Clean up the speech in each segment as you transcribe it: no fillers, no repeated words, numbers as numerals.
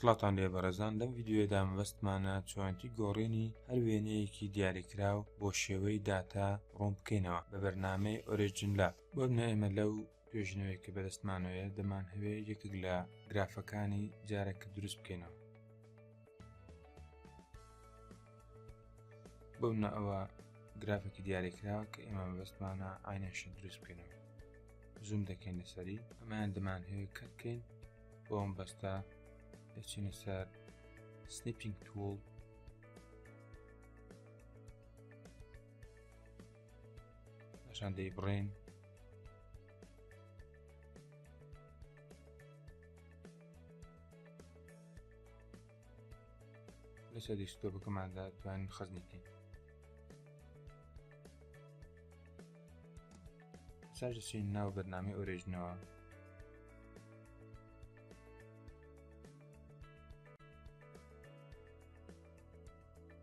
سڵاوتان لێ بەڕێزان لەم ڤیدیۆیەدا مەبەستمانە چۆنێتی گۆڕینی هەر وێنەیەکی دیاریکراو بۆ شێوەی داتا ڕوون بکەینەوە بە بەرنامەی Origin Lab. بۆ نمونە ئێمە لەو توێژینەوەی کە بەدەستمانەوەیە دەمانهەوێ یەکێک لە گرافەکانی جارێکە دروست بکەینەوە. بۆ نمونە ئەوە گرافێکی دیاریکراوە کە ئێمە مەبەستمانە عینەن شت دروست بکەینەوە. زووم دەکەین لەسەری، ئەمەیان دەمانهەوێ cut بکەین. بۆ ئەم بەستە دەچینە سەر Snipping Tool، پاشان دەیبڕین. لەسەر desktop ەکەماندا توانین خەزنی بکەین. ساش دەچین ناو بەرنامەی Origin ەوە.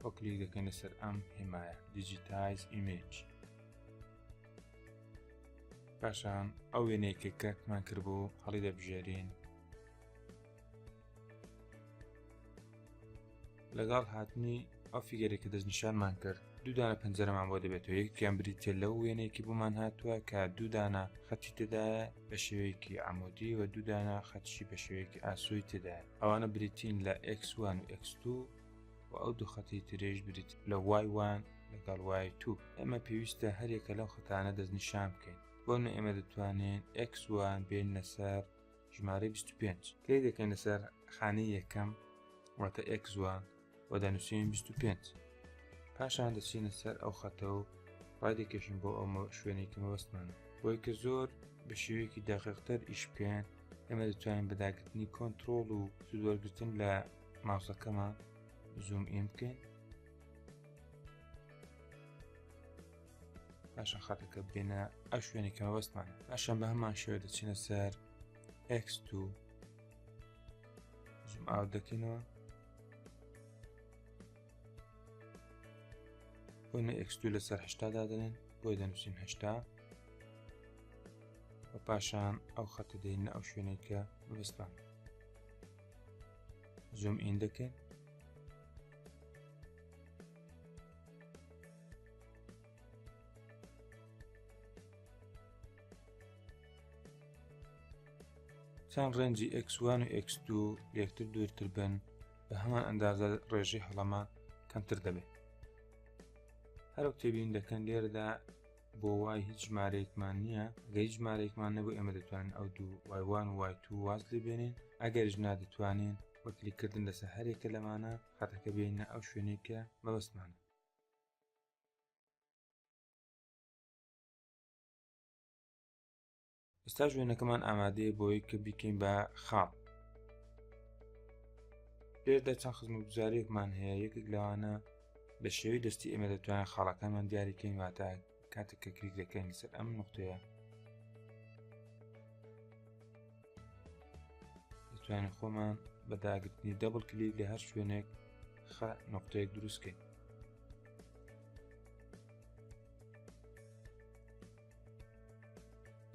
وە کلیک دەکەین لەسەر ئەم هێمایە Digitize Image. پاشان ئەو وێنەیە کە cut مان کردبوو هەڵی دەبژێرین. لەگەڵ هاتنی ئەو figure ێک کە دەستنیشانمان کرد دوو دانە پەنجەرەمان بۆ دەبێتەوە، یەکیان بریتە لەو وێنەیەکی بۆمان هاتووە کە دوو دانە خەتی تێدایە بە شێوەیەکی عمودی و دوو دانە خەتشی بە شێوەیەکی ئاسۆی تێدایە. ئەوانە بریتین لە x1 و x2 و ئەو دوو خەتی ترێش بریت لە y1 لەگەڵ y2. ئێمە پێویستە هەرێکە لەو خەتانە دەستنیشان بکەین. بۆ نمونە ئێمە دەتوانین x1 بێن لەسەر ژمارەی 25، کلیک دەکەین لەسەر خانەی یەکەم واتە x1 و دەنووسین 25. پاشان دەچینە سەر ئەو خەتە و ڕای دەکێشین بۆ ئەو شوێنێک کە مەبەستمانە. بۆی کە زۆر بە شێوەیەکی دەقیقتر ئیش بکەین ئێمە دەتوانین بە داگرتنی کۆنترۆڵ و سوودوەرگرتن لە ماوسەکەمان zoom in بکەین، پاشان خەتەکە بێنە ئەو شوێنی کە مەبەستمانە. پاشان بە هەمان شێوە دەچینە سەر x2، zoom out دەکەینەوە بۆ نە x2 لەسەر 80 دادەنێن، بۆی دەنووسین 80 و پاشان ئەو خەتە دێنە ئەو شوێنێک کە مەبەستمان. zoom in دەکەین. چەند range ی x1 و x2 لەکتر دوورتر بن بە هەمان ئەندازە ڕێژەی هەڵەمان کەمتر دەبێت. هەروەک تێبینی دەکەن لێرەدا بۆ y هیچ ژمارەیەکمان نییە. ئەگەر هیچ ژمارەیەکمان نەبوو ئێمە دەتوانین ئەو دوو y 1 و y 2 واز لێ بێنین. ئەگەریش نا دەتوانین بە کلیککردن لەسەر هەرێکە لەمانە خەتەکە بێنە ئەو شوێنەی کە مەبەستمانە. ئێستا وێنەکەمان ئامادەیە بۆی کە بیکەین بە خاڵ. لێرەدا چەند خزمەتگوزاریەکمان هەیە، یەکێک لەوانە بە شێوەی دەستی ئێمە دەتوانین خاڵەکانمان دیاریکەین، واتە کاتێک کە کلیک دەکەین لەسەر ئەم نقطەیە دەتوانین خۆمان بە داگرتنی double click لە هەر شوێنێک خە نقطەیەک دروستکەین.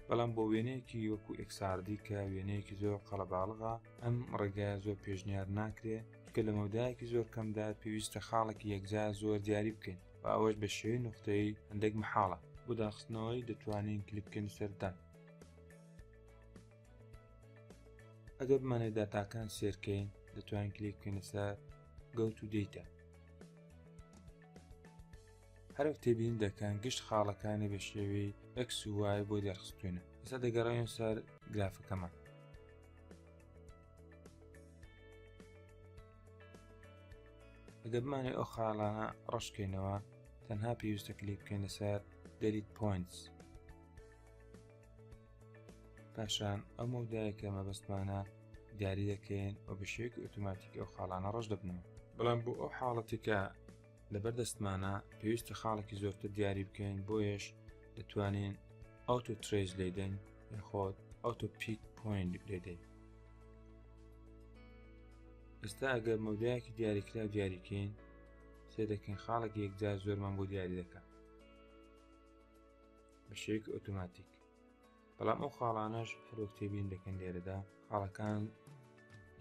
بەڵام بۆ وێنەیەکی وەکو XRD کە وێنەیەکی زۆر قەڵەباڵغە ئەم ڕێگایە زۆر پێشنیار ناکرێ، چونکە لە مەودایەکی زۆر کەمدا پێویستە خاڵێکی یەکجار زۆر دیاری بکەین و ئەوەش بە شێوەی نوختەیی هەندێک مەحاڵە. بۆ داخستنەوەی دەتوانین کلیک بکەین سەر done. ئەگەر بمانەوێت داتاکان سێرکەین دەتوانین کلیک بکەین لەسەر Go to Data. هەروەک تێبینی دەکەن گشت خاڵەکانی بە شێوەی X و Y بۆ دەرخستوینە. ئێستا دەگەڕێین سەر گرافەکەمان. ئەگەر بمانەوێت ئەو خاڵانە ڕەشکەینەوە تەنها پێویستە کلیک بکەین لەسەر Delete Points. پاشان ئەو مەودایە کە مەبەستمانە دیاری دەکەین و بە شێوەیەکی ئۆتۆماتیک ئەو خاڵانە ڕەش دەبنەوە. بەڵام بۆ ئەو حاڵەتی کە لەبەر دەستمانە پێویستە خاڵێکی زۆرتر دیاری بکەین، بۆیەش دەتوانین auto trace لێدەین یاخۆد auto pick point لێدەین. ئێستا ئەگەر مەودایەکی دیاریکراو دیاریکەین سێ دەکەین خاڵێکی یەکجار زۆرمان بۆ دیاری دەکات بە شێوەیەکی ئۆتۆماتیک. بەڵام ئەو خاڵانەش هەروەک تێبین دەکەن لێرەدا خاڵەکان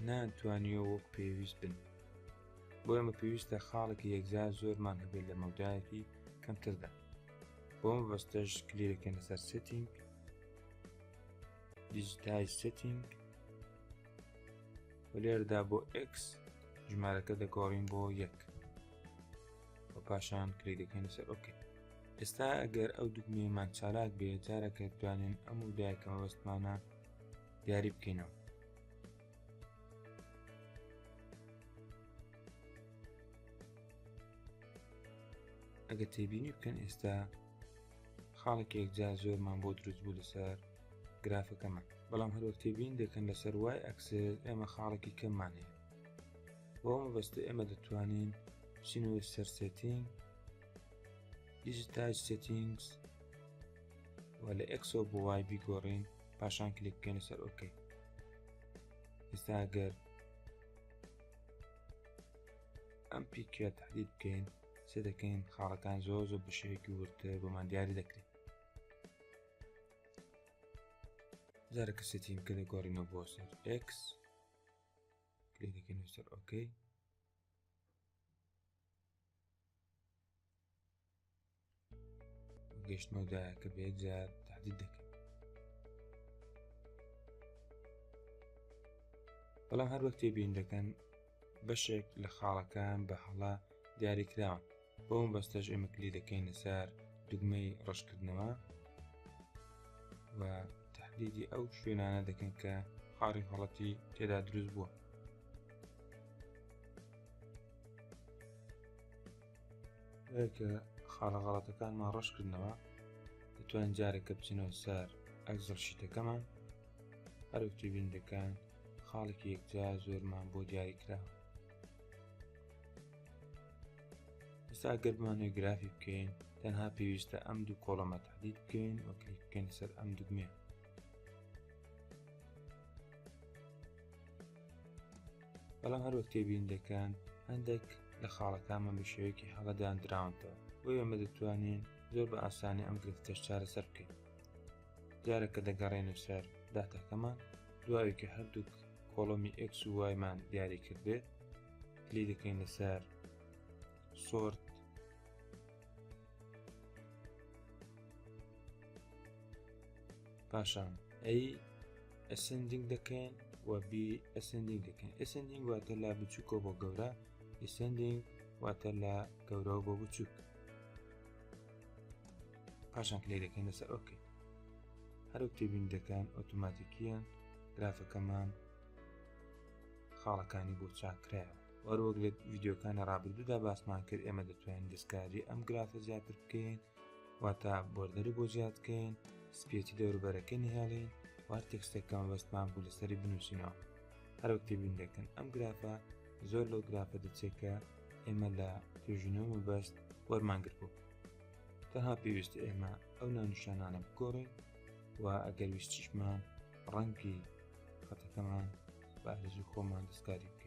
نانتوانیوە وەک پێویست بن. بۆ ئێمە پێویستە خاڵێکی یەکجار زۆرمان هەبێت لە مەودایەکی کەمتردا. بۆ مەبەستەش کلیک دەکەینە سەر setting، digitize setting و لێرەدا بۆ X ژمارەکە دەگۆڕین بۆ یەک و پاشان کلیک دەکەین لەسەر OK. ئێستا ئەگەر ئەو دوگمەیەمان چالاک بێ جارەکە توانین ئەم و دایکە مەبەستمانە دیاری بکەینەوە. ئەگەر تێبینی بکەن ئێستا خاڵێکی یەکجار زۆرمان بۆ دروست بوو لەسەر گرافەکەمان، بەڵام هەروەک تێبین دەکەن لەسەر Y axis ئێمە خاڵێکی کەممان هەیە. بۆ مەبەستە ئێمە دەتوانین بچینەوە سەر setting، digitize settings و لە X ەوە بۆ Y بیگۆڕین، پاشان کلیک بکەین لەسەر OK. ئێستا ئەگەر ئەم پیکە تحدید بکەین سێ دەکەین خاڵەکان زۆر زۆر بە شێوەیەکی وردتر بۆمان دیاری دەکرێت. جارەکە setting کە دەگۆڕینەوە بۆ سەر X، کلیک دەکەین سەر OK. گەشتمەوە دایەکە بە یەکجار تحدید دەکەین. بەڵام هەر وەک تێبین دەکەن بەشێک لە خاڵەکان بە هەڵە دیاریکراون. بۆ مەبەستەش ئێمە کلی دەکەین لەسەر دوگمەی ڕەشکردنەوە و تحدیدی ئەو شوێنانە دەکەن کە خاڵی غەڵەتی تێدا دروست بووە. کە خاڵە غەڵەتەکانمان ڕەشکردنەوە دەتوانین جارێکە بچینەوە سەر Excel sheet ەکەمان، هەروەک تێبین دەکەن خاڵێکی یەکجار زۆرمان بۆ دیاری کراوە. ئێستا ئەگەر بمانەوێت گرافی بکەین تەنها پێویستە ئەم دوو column ە تحدید بکەین و کلیک بکەین لەسەر ئەم دوگمەیە. بەڵام هەروەک تێبین دەکەن هەندێک لە خاڵەکانمان بە شێوەیەکی هەڵە دانراونەتەوە، بۆیە ئێمە دەتوانین زۆر بە ئاسانی ئەم گرفتەش چارەسەر بکەین. جارێکە دەگەڕێنە سەر داتاکەمان، دوای کە هەردووک column ی X و Y مان دیاری کردبێت کلی دەکەین لەسەر sort پاشان A ascending دەکەین و B ascending دەکەین. ascending واتە لە بچووکەوە بۆ گەورە، descending واتە لە گەورەوە بۆ بچووک. پاشان کلی دەکەین لەسەر OK. هەروەک تێبین دەکەن ئۆتۆماتیکیان گرافەکەمان خاڵەکانی بۆ چاکرایەوە. وەروەک لە ڤیدیۆکانی ڕابردوودا باسمان کرد ئێمە دەتوانین دەستکاری ئەم گرافە زیاتر بکەین، واتە border ی بۆ زیاد بکەین، سپیەتی دەوروبەرەکەی نهێڵین و هەر text ێک کە مەبەستمان بوو لەسەری بنووسینەوە. هەروەک تێبین دەکەن ئەم گرافە زۆر لەو گرافە دەچێت کە ئێمە لە توێژینەوە مەبەست وەرمان گرتبوو. تەنها پێویستە ئێمە ئەو ناونیشانانە بگۆڕین و ئەگەر ویستیشمان ڕەنگی خەتەکەمان بە ئارەزووی خۆمان دەستکاری بکەین.